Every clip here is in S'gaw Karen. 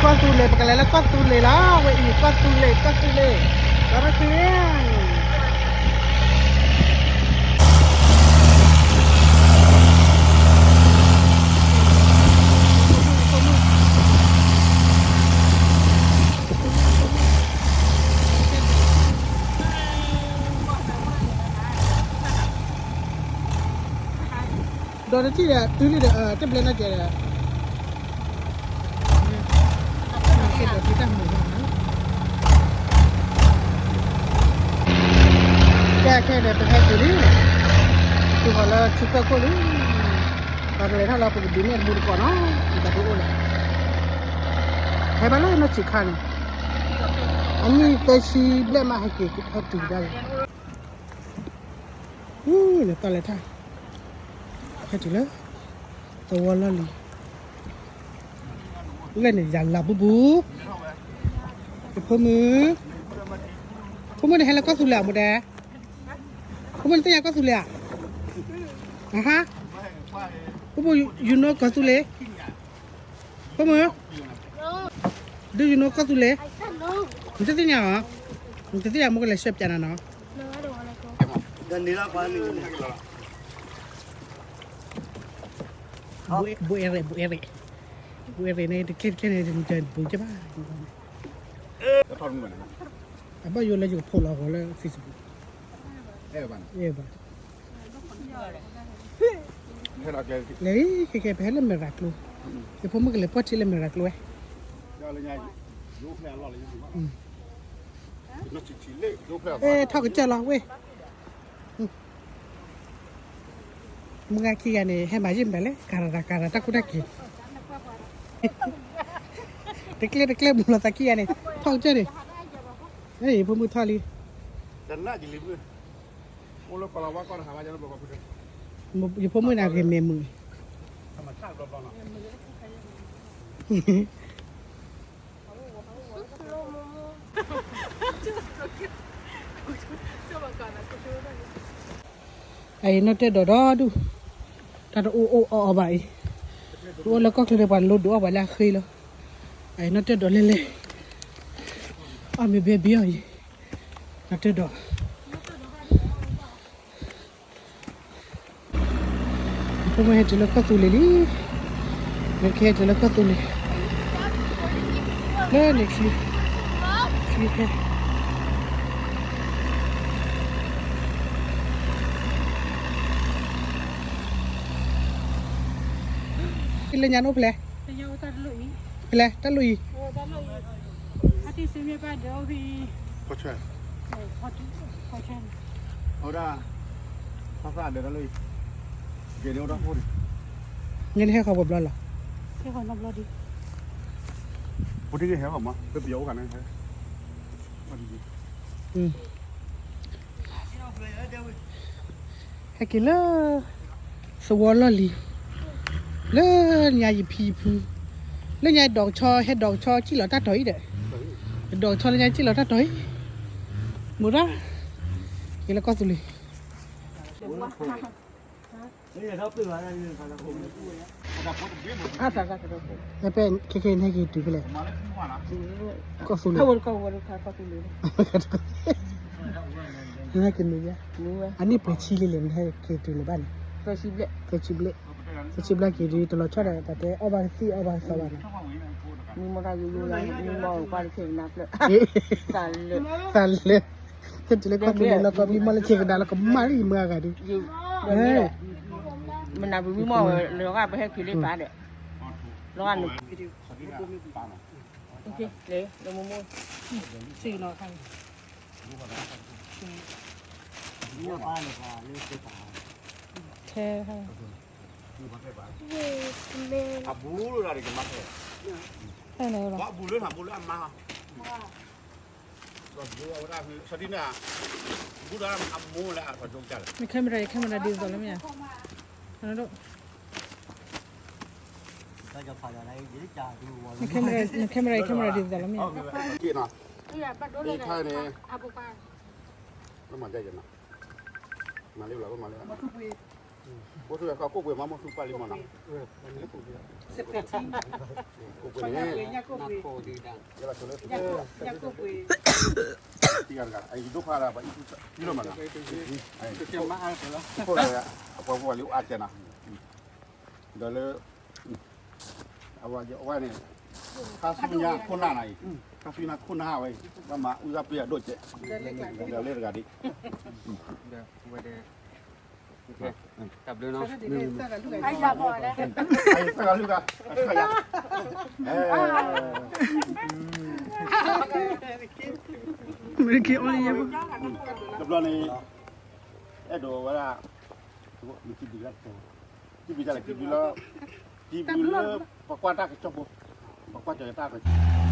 ကီၢ်သူလ့ၤ ပကလဲၤလၢကီၢ်သူလ့ၤလီၤ. ဝဲအံၤ ကီၢ်သူလ့ၤ ကီၢ်သူလ့ၤ ဒီးရၢ်ချ့ ဒီးတထံၣ်ဒီး တုၤလံဒီး တဘျဲၣ်နီၢ်ကဲဒီး ကဲခဲဒီး ပဟဲတုၤလံ, တုၤဃီၤလၢထံကၢၢ်ခိၣ်လံ, ပကလဲၤထီၣ်လၢပကဒုးနဲၣ်တမူတကိးနီၤ, ပတၢ်ဒုးအိၣ်လီၤ, ဟဲဘၣ်လၢနီၢ်ဆံးခါန့ၣ်, အနံၣ်သၢဆံဘျဲၣ်မးဟဲက့ၤဟဲတုၤဒၣ်လဲာ် အံၤ လဲၤသီလဲၤထီၣ်, ဟဲတုၤလၢ သဝီလီၢ်လံၤ, လၢန့ၣ် ယၤလၤဘူၣ်ဘူၣ်, ယဖိမုၣ်, ဖိမုၣ်န့ၣ်ဟဲလၢကီၢ်သူလ့ၤအမူဒဲ, ဖိမုၣ်န့ၣ်သ့ၣ်ညါကီၢ်သူလ့ၤဧါ, အဟါ, ဖိမုၣ် you know ကီၢ်သူလ့ၤ, ဖိမုၣ်, do you know ကီၢ်သူလ့ၤ, နတသ့ၣ်ညါဧါ, နတသ့ၣ်ညါ မ့ၢ်ကလဲၤရှဲပျးနၤနီၤ ဘူးအဲရဲၣ် ဘူးအဲရဲၣ်, ဘူးအဲရဲၣ်န့ၣ် တကဲတကဲန့ၣ် တဘူးကဲဘၣ်, အဘၣ်ယိၣ်လၢယကဖိးလီၤအဂီၢ်လၢ Facebook, ဘၣ်, လဲၤခဲခဲ ပဟဲလၢမဲၢ်ရၤကျိ, ယဖိမုၣ်ကလဲၤပှၢ်ထံလၢမဲၢ်ရၤကျိဝဲ, အဲ ထီၣ်ကစၢၢ်လီၤဝဲ မုၢ်ဂၤခံဂၤန့ၣ် ဟဲမၤယံာ်မတၤလဲၣ် ကၤရၤတၢ်ကၤရၤတၢ်ကူတၢ်က့ၤ, တကျဲတကျဲဘူးလီၤသးခံဂၤန့ၣ် ထီၣ်ကစၢၢ်န့ၣ်, ယဖိမုၣ်ထီၣ်လံ, ယဖိမုၣ်န့ၣ်ဂ့ၤမဲာ်မုာ် အအံၤ နီၢ်တဲၢ်ဒီးဒီဒူၣ်, တၢ်တအိၣ်အိၣ်အီၣ်အီၣ်ဘၣ်အံၤ, တအိၣ်လၢကီၢ်ချၢဒီး ပှၤလိဒုးအီၣ်ပှၤလၢအဃ့လီၤ, အအံၤ နီၢ်တဲၢ်ဒီးလဲၤလဲၤ, အီၣ်မ့ၢ်ဘဲဘံအီၤအံၤ, နီၢ်တဲၢ်ဒီး ဖိမုၣ်ဟဲတုၤလၢကီၢ်သူလ့ၤလံ, မ့ၢ်ကဟဲတုၤလၢကီၢ်သူလ့ၤ, လၢန့ၣ်ချံ, ချံဖဲ လၢညါနအိၣ်ဖဲလဲၣ်, ဖဲလဲၣ် တၢ်လိၣ်အံၤ, ညါန့ၣ်ဟဲဃီၤပှၤဘျီလီၤ, ဟဲက့ၤလၢ သဝီလီၢ်လံၤ, လၢညါယဖံယဖု, လၢညါဒိးကဆီ ဟဲဒိးကဆီ စံၣ်လီၤတၢ်တီၤအံၤဒီး, ဒိးကဆီလၢညါစံၣ်လီၤတၢ်တီၤအံၤ, မိၢ်ရၣ်, က့ၤလၢကီၢ်သူလ့ၤ ဖဲခဲခဲန့ၣ်ဟဲက့ၤတုၤဖဲလဲၣ်, ကီၢ်သူလ့ၤ, နဟဲက့ၤမုာ်ယါ, အနံၣ်ပှဲၤဆံလံလဲၣ် နဟဲက့ၤတုၤလၢၤဘၣ်န့ၣ်, သၢဆံဘျဲၣ်, သၢဆံဘျဲၣ်က့ၤဒုး တလီၤဆီဒီး ပှၤတဲအီၣ်ဘၣ်ကသံၣ်အီၣ်ဘၣ်ကသီဘၣ်န့ၣ်, မံမီၢ်တၢ်ယိယိယါ မံမီၢ်ကွၢ်တဆဲးကနါဖျၢၣ်, သးလၢ, သးလၢ, ဟဲတုၤလၢကီၢ်သူလ့ၤလီၤ ကီၢ်မံမီၢ်လၢဆဲးကနါလီၤ ကမၣ်လၢယမုၢ်အဂၤဒုး, မနၤပမံမီၢ်ဝဲလီၤဂာ် ပဟဲက့ၤလၢပၢ်ဒီး, လီၤဂာ်န့ၣ်, လဲၤလၢမိၢ်မိၢ်, ထဲ, န camera ယ camera ဒ်သိးလၢမ့ၢ်ဧါ, န camera ယ camera ဒ်သိးလၢမ့ၢ်ဧါ, မၤလၢလီၤ မၤလၢလီၤ, အိၣ်သူၣ်ဝဲဃီကိၣ်ပှ့ၤမး မိၣ်သူၣ်ပာ်လံမးနီၤ, စပယ်ထံ, ကိၣ်ပှ့ၤန့ၣ်, ညၣ်ကိၣ်ပှ့ၤ, ညၣ်ကိၣ်ပှ့ၤ, တဂၤတဂၤ ယဒိၣ်ဖးဒၣ်ပှၤအံၤလီၤမးနီၤ, အပှၤပှၤလံအိၣ်အါကဲနီၤ, ဒီးလၢ အဝဲန့ၣ် ခါဆူညါခိၣ်နၢ်နၤအံၤ, ခါဆူညါခိၣ်နၢ်ဝဲအံၤ, ဘၣ်မၤအုၣ်သးပ့ၢ်အဒိၣ်ကဲး, ဒီးလၢတဂၤဒံး, ဝဲဒၣ်, တၢ်ဘျုးနီၤ, သၢဂၤလုၢ်ဂၤ, သၢဂၤလုၢ်ဂၤ, တဘျီန့ၣ် အဲၣ်ဒိးဝဲဒၣ် မ့ၢ်ကံဘျုးလၢ, ကံဘျုးလၢ, ကံဘျုးလၢ ပကွၢ်တၢ်ကစီၣ်ဖိ, ပကွၢ်တၢ်ကစီၣ်ဖိ.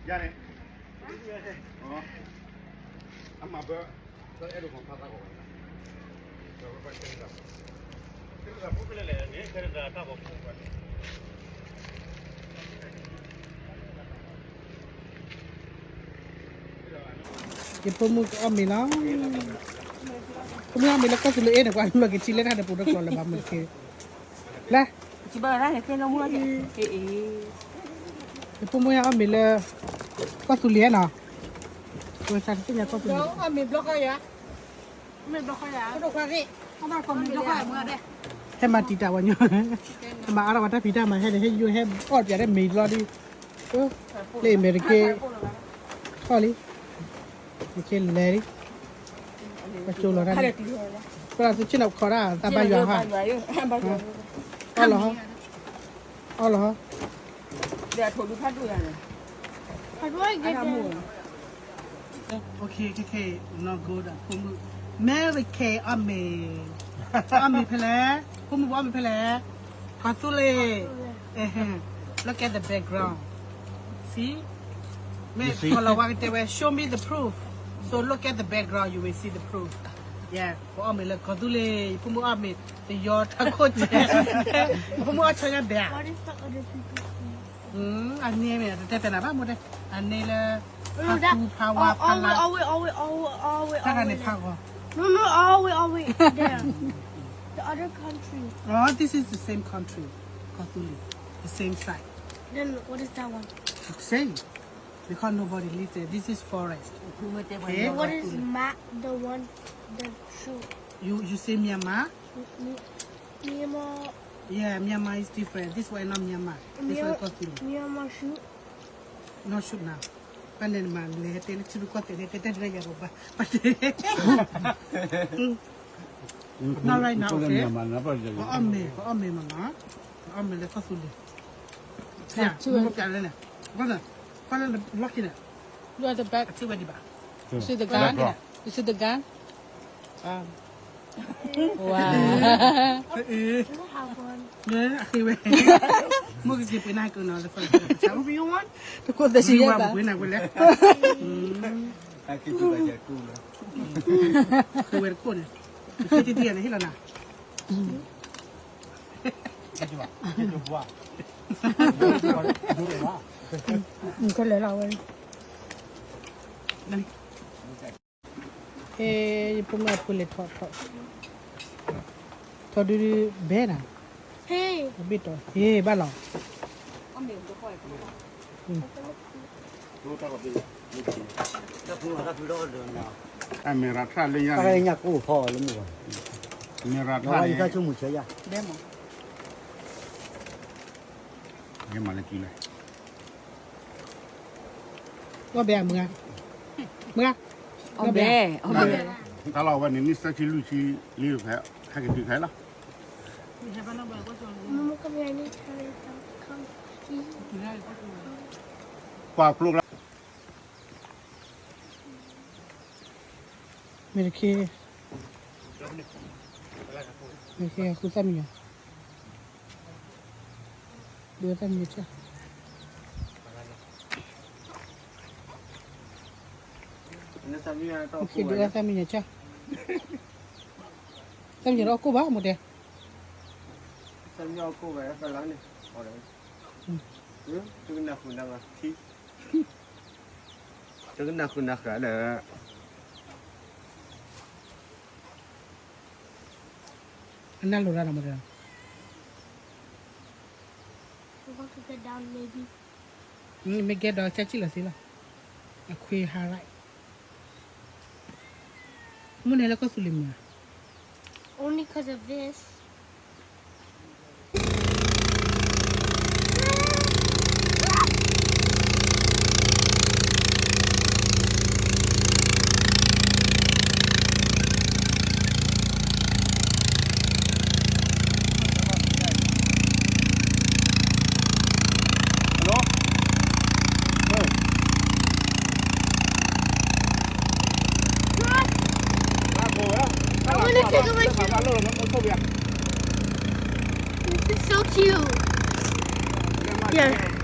ယၤန့ၣ်, အမၤဘၢ, အဲၣ်ဒိးခီဖျိတၢ်ဂီၤ, တၢ်ဂီၤဖိဖဲလဲၣ်လဲၣ်န့ၣ် ခဲတၢ်ဂီၤဖိ ယဖိမုၣ်ကအီၣ်မ့ၤလီၤ. ဖိမုၣ်အီၣ်မ့ၤလၢကီၢ်သူလ့ၤအ့ၣ်န့ၣ် ကွၢ်မ့ၢ်ကထံၣ်လၢတၢ်န့ၣ်ပူၤတကျိၤလၢၤဘၣ်မ့ၢ်တက့ၢ်. လၢ, ယဖိမုၣ်အီၣ်မ့ၤလၢ ကီၢ်သူလ့ၤနီၤ, ဝဲသးတသ့ၣ်ညါကီၢ်သူလ့ၤ, ဟဲမၤတံာ်တာ်ဝဲညီ, ဟဲမၤအါထီၣ်ဝဲတၢ်ဖံးတၢ်မၤ ဟဲန့ၣ် ဟဲယိဟဲအီၣ်ပၠးဒၣ်မ့ၤလီၤဒ် လၢအမဲရက့, ထီၣ်လံ, ကလဲၤလံ, ပကၠိလီၤတၢ်န့ၣ်, ပှၤသုဆ့ၣ်နီၤခီဒၣ်သးဘါယွၤဟါ, အီၣ်လီၤ, အီၣ်လီၤ, Okay, okay, okay, not good. ဖိမုၣ်, Mary Kay အီၣ်မ့ၤ, အီၣ်မ့ၤဖဲလဲၣ်, ဖိမုၣ်အီၣ်မ့ၤဖဲလဲၣ်, ကီၢ်သူလ့ၤ, look at the background, see, မ့ၢ်ကီၢ်လီၤဝါကတဲဝဲ show me the proof, so look at the background, you will see the proof, yeah, ပအီၣ်မ့ၤလၢကီၢ်သူလ့ၤ, ဖိမုၣ်အီၣ်မ့ၤ, တယီထီၣ်ခိၣ်ကဲ, ဖိမုၣ်အီၣ်ဆီညါဘဲဧါ အန့ၣ်မ့ၢ်တတဲဖဲနၤဘၣ်မိၢ်တဲ, အန့ၣ်လၢ, ဖါဖူဖါဝါဖါလါ, တၢ်ဂၤန့ၣ်ဖးဂီၤ, no, no, all the way, all the way there, the other country, oh, this is the same country, ကီၢ်သူလ့ၤ, the same side, then what is that one, same, because nobody lives there, this is forest, what is the one, the shoe, you, you say Myanmar, Myanmar, yeah, Myanmar is different, this one not Myanmar, this one ကီၢ်သူလ့ၤ, Myanmar shoe, not shoe now, ဘၣ်န့ၣ်မၤလဲၤတဲလၢထံရူၢ်ကီၢ်သဲးန့ၣ် တဲတၢ်တရၢ်ယၤဒီးဘၣ်, ပတဲ, not right now, okay, ပအီၣ်မ့ၤ, ပအီၣ်မ့ၤမနီၤ, ပအီၣ်မ့ၤလၢကီၢ်သူလ့ၤ, မ့ၢ်ပပြးလဲၣ်န့ၣ်, ကွၢ်လၢလီၢ်ခံန့ၣ်, look at the back, အထံၣ်ဝဲဒံးဘၣ်, you see the gun, you see the gun, wow, အဃ့ဝဲ, မ့ၢ်ကစ့ပှ့ၤနၤကနီၤလၢ တခိၣ်သ့ၣ်ယဲၢ်ဘၣ်, ပှ့ၤနၤဝဲလဲၣ်, ဃ့ဝဲတခိၣ်န့ၣ်, ဃ့တံၢ်တံၢ်န့ၣ်ဟ့ၣ်လီၤနၤ, နကလဲၤလီၤဝဲ, ဟဲ, ယဖိမုၣ်အဖိလဲၤထီၣ်ထီၣ်, ထီၣ်ဒုဒုဘဲနၤ, အဘ့ၣ်တီၤ ဟ့ၣ်ဘၣ်လီၤ, အမဲရထၢ်လၢညါန့ၣ်, ညၣ်ကိၢ်ဖီလၢမုၢ်ဘၣ်, မ့ၢ်ရၣ်ထၣ်န့ၣ် ဘဲမး, ယမၤလၢကံလဲၣ်, အီၣ်ဘဲမုၢ်ဂၤ, မုၢ်ဂၤ, အီၣ်ဘဲ, အီၣ်ဘဲ, တၢ်လီၢ်ဝဲန့ၣ် နံၣ်သၢဆံလွံၢ်ဆံလံတဖဲ ဟဲက့ၤတုၤခဲလီၤ. ကွၢ်ကျိလၢ မ့ၢ်တခ့, မ့ၢ်တခ့ဃုသၣ်မံယီၤ, ဒုးသၣ်မံယီၤဆၢ, မ့ၢ်တခ့ဒုးသၣ်မံယီၤဆၢ, သၣ်မံယီၤတအီၣ်ကိၣ်ဘၣ် မိၢ်တဲ, သၣ်မံယီၤအီၣ်ကိၣ်ဘၣ် တကနၣ်ဃုာ်နၢ်ဃၢၤလၢ အနၢ်လိၤတၢ်ဒီးမ့ၢ်တဲ, မ့ၢ်ကဲဒီးကၢ်ကံၣ်လီၤသ့လီၤ, အခွ့ဟါရၣ်, မုၢ်န့ၣ်လၢကီၢ်သူလ့ၤမုၢ်ဧါ, only 'cause of this. Hello? I want to take a picture. This is so cute. Yeah.